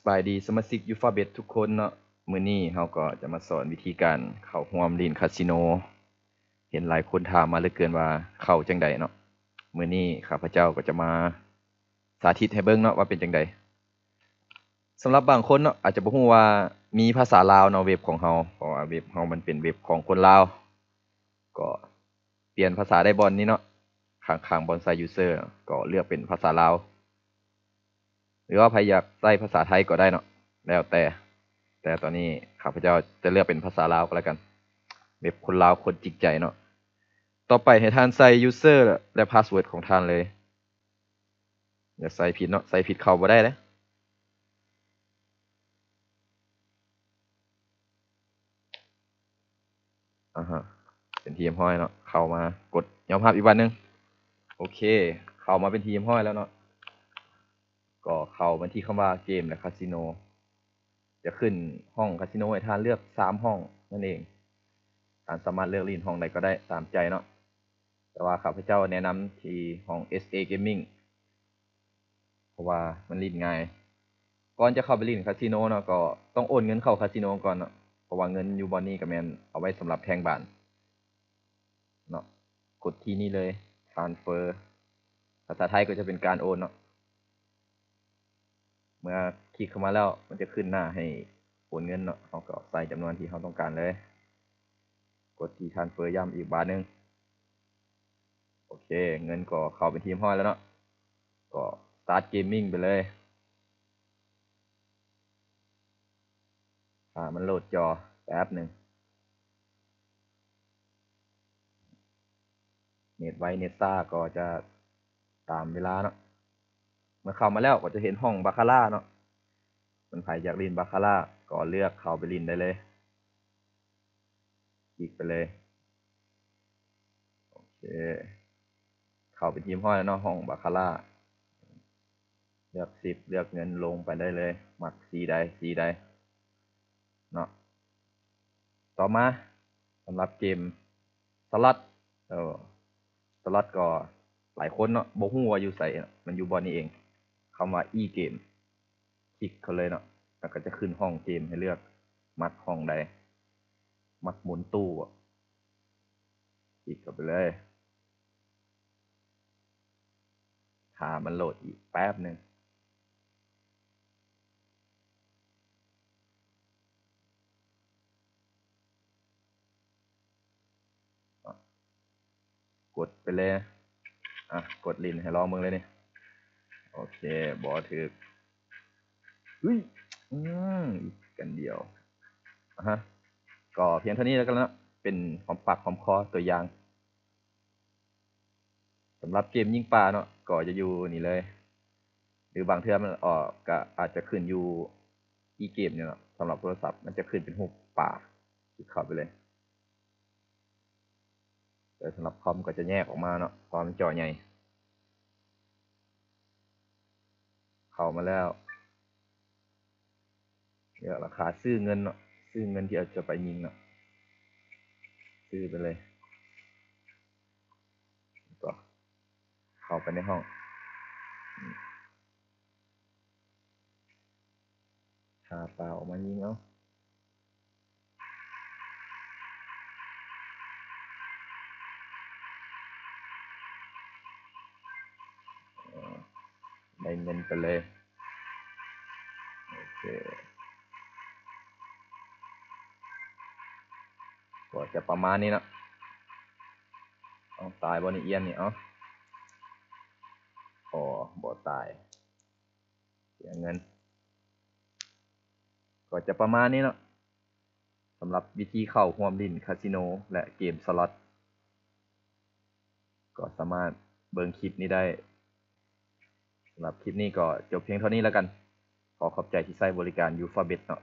ສະບາຍດີສະມາຊິກ Yufabet ທຸກຄົນເນາະ. ມື້ນີ້ເຮົາກໍຈະມາສອນວິທີການເຂົ້າຮ່ວມຫຼິ້ນຄາສິໂນ. ເຫັນຫຼາຍຄົນຖາມມາເຫຼືອເກີນວ່າເຂົ້າຈັ່ງໃດເນາະ. ມື້ນີ້ຂ້າພະເຈົ້າກໍຈະມາສາທິດໃຫ້ເບິ່ງເນາະວ່າເປັນຈັ່ງໃດ. ສຳລັບບາງຄົນເນາະ ອາດຈະບໍ່ຮູ້ວ່າມີພາສາລາວເນາະ ເວັບຂອງເຮົາ, ເພາະວ່າເວັບເຮົາມັນເປັນເວັບຂອງຄົນລາວ. ກໍປ່ຽນພາສາໄດ້ບ່ອນນີ້ເນາະ, ຂ້າງໆບ່ອນໃສ່ user ກໍເລືອກເປັນພາສາລາວ ຫຼືວ່າໃຜຢາກໃຊ້ພາສາໄທກໍໄດ້ເນາະ ແລ້ວແຕ່. ແຕ່ຕອນນີ້ຂ້າພະເຈົ້າຈະເລືອກເປັນພາສາລາວກໍແລ້ວກັນ, ເວັບຄົນລາວຄົນຈິງໃຈເນາະ. ຕໍ່ໄປໃຫ້ທ່ານໃສ່ user ແລະ password ຂອງທ່ານເລີຍ. ຢ່າໃສ່ຜິດເນາະ, ໃສ່ຜິດເຂົ້າບໍ່ໄດ້ເດ້. ອາຮະ ເປັນທີ່ຮຽບຮ້ອຍເນາະ. ເຂົ້າມາກົດຍອມຮັບອີກບາດໜຶ່ງ. ໂອເຄ ເຂົ້າມາເປັນທີ່ຮຽບຮ້ອຍແລ້ວເນາະ. ກໍເຂົ້າມາທີ່ຄຳວ່າເກມ ແລະ ຄາສິໂນ. ຈະຂຶ້ນຫ້ອງຄາສິໂນໃຫ້ທ່ານເລືອກສາມຫ້ອງນັ້ນເອງ. ທ່ານສາມາດເລືອກຫຼິ້ນຫ້ອງໃດກໍໄດ້ຕາມໃຈເນາະ. ແຕ່ວ່າຂ້າພະເຈົ້າແນະນຳທີ່ຫ້ອງ ເອສເອ Gaming ເພາະວ່າມັນຫຼິ້ນງ່າຍ. ກ່ອນຈະເຂົ້າໄປຫຼິ້ນຄາສິໂນເນາະ ກໍຕ້ອງໂອນເງິນເຂົ້າຄາສິໂນກ່ອນເນາະ, ເພາະວ່າເງິນຢູ່ບ່ອນນີ້ກໍແມ່ນເອົາໄວ້ສຳລັບແທງບານເນາະ. ກົດທີ່ນີ້ເລີຍ transfer, ພາສາໄທກໍຈະເປັນການໂອນເນາະ. ເມື່ອຄລິກເຂົ້າມາແລ້ວ ມັນຈະຂຶ້ນໜ້າໃຫ້ໂອນເງິນເນາະ, ເຮົາກໍໃສ່ຈຳນວນທີ່ເຮົາຕ້ອງການເລີຍ. ກົດທີ່ transfer ຢ້ຳອີກບາດໜຶ່ງ. ໂອເຄ ເງິນກໍເຂົ້າເປັນທີ່ຮຽບຮ້ອຍແລ້ວເນາະ. ກໍ start gaming ໄປເລີຍ. ຖ້າມັນໂຫຼດຈໍແປັບໜຶ່ງ. ເນັດໄວເນັດຊ້າກໍຈະຕາມເວລາເນາະ. ເມື່ອເຂົ້າມາແລ້ວກໍຈະເຫັນຫ້ອງບາຄາຣາເນາະ. ຄັນໃຜຢາກຫຼິ້ນບາຄາຣາກໍເລືອກເຂົ້າໄປຫຼິ້ນໄດ້ເລີຍ. ຄລິກໄປເລີຍ. ໂອເຄ ເຂົ້າເປັນທີ່ຮຽບຮ້ອຍແລ້ວເນາະ ຫ້ອງບາຄາຣາ. ເລືອກຊິບ ເລືອກເງິນລົງໄປໄດ້ເລີຍ. ມັກສີໃດ ສີໃດເນາະ. ຕໍ່ມາ ສຳລັບເກມສລັອດ ເອີ ສລັອດກໍຫຼາຍຄົນເນາະ ບໍ່ຮູ້ວ່າຢູ່ໃສເນາະ, ມັນຢູ່ບ່ອນນີ້ເອງ ຄຳວ່າ e-game. ຄລິກເຂົ້າເລີຍເນາະ ແລ້ວກໍຈະຂຶ້ນຫ້ອງເກມໃຫ້ເລືອກ ມັກຫ້ອງໃດ? ມັກໝູນຕູ້ບໍ? ຄລິກເຂົ້າໄປເລີຍ. ຖ້າມັນໂຫຼດອີກແປັບໜຶ່ງ. ກົດໄປເລີຍ. ອ່ະ ກົດຫຼິ້ນໃຫ້ລອງເບິ່ງເລີຍນີ້. ໂອເຄ ບໍ່ຖືກ. ເຮີ້ຍ ອືມ ອີກກັນດຽວ. ອາຮະ ກໍພຽງເທົ່ານີ້ແລ້ວກັນເນາະ ເປັນຫອມປາກຫອມຄໍຕົວຢ່າງ. ສຳລັບເກມຍິງປາເນາະ ກໍຈະຢູ່ນີ້ເລີຍ ຫຼືບາງເທື່ອມັນອອກ ກໍອາດຈະຂຶ້ນຢູ່ e-game ນີ້ເນາະ. ສຳລັບໂທລະສັບມັນຈະຂຶ້ນເປັນຮູບປາ ຄລິກເຂົ້າໄປເລີຍ. ແຕ່ສຳລັບຄອມກໍຈະແຍກອອກມາເນາະ ເພາະວ່າມັນຈໍໃຫຍ່. ເຂົ້າມາແລ້ວ ເລືອກລາຄາ ຊື້ເງິນເນາະ ຊື້ເງິນທີ່ເຮົາຈະໄປຍິງເນາະ ຊື້ໄປເລີຍ. ກໍເຂົ້າໄປໃນຫ້ອງ ຫາປາອອກມາຍິງເອົາ. ໄດ້ເງິນໄປເລີຍ. ໂອເຄ ກໍຈະປະມານນີ້ເນາະ. ເອົາ ຕາຍບໍ່ນີ້ ອຽນນີ້? ເອົາ ອໍ ບໍ່ຕາຍ. ເສຍເງິນ. ກໍຈະປະມານນີ້ເນາະ ສຳລັບວິທີເຂົ້າຮ່ວມຫຼິ້ນຄາສິໂນ ແລະ ເກມສລັອດ ກໍສາມາດເບິ່ງຄລິບນີ້ໄດ້. ສຳລັບຄລິບນີ້ກໍຈົບພຽງເທົ່ານີ້ແລ້ວກັນ. ຂໍຂອບໃຈທີ່ໃຊ້ບໍລິການ Yufabet ເນາະ.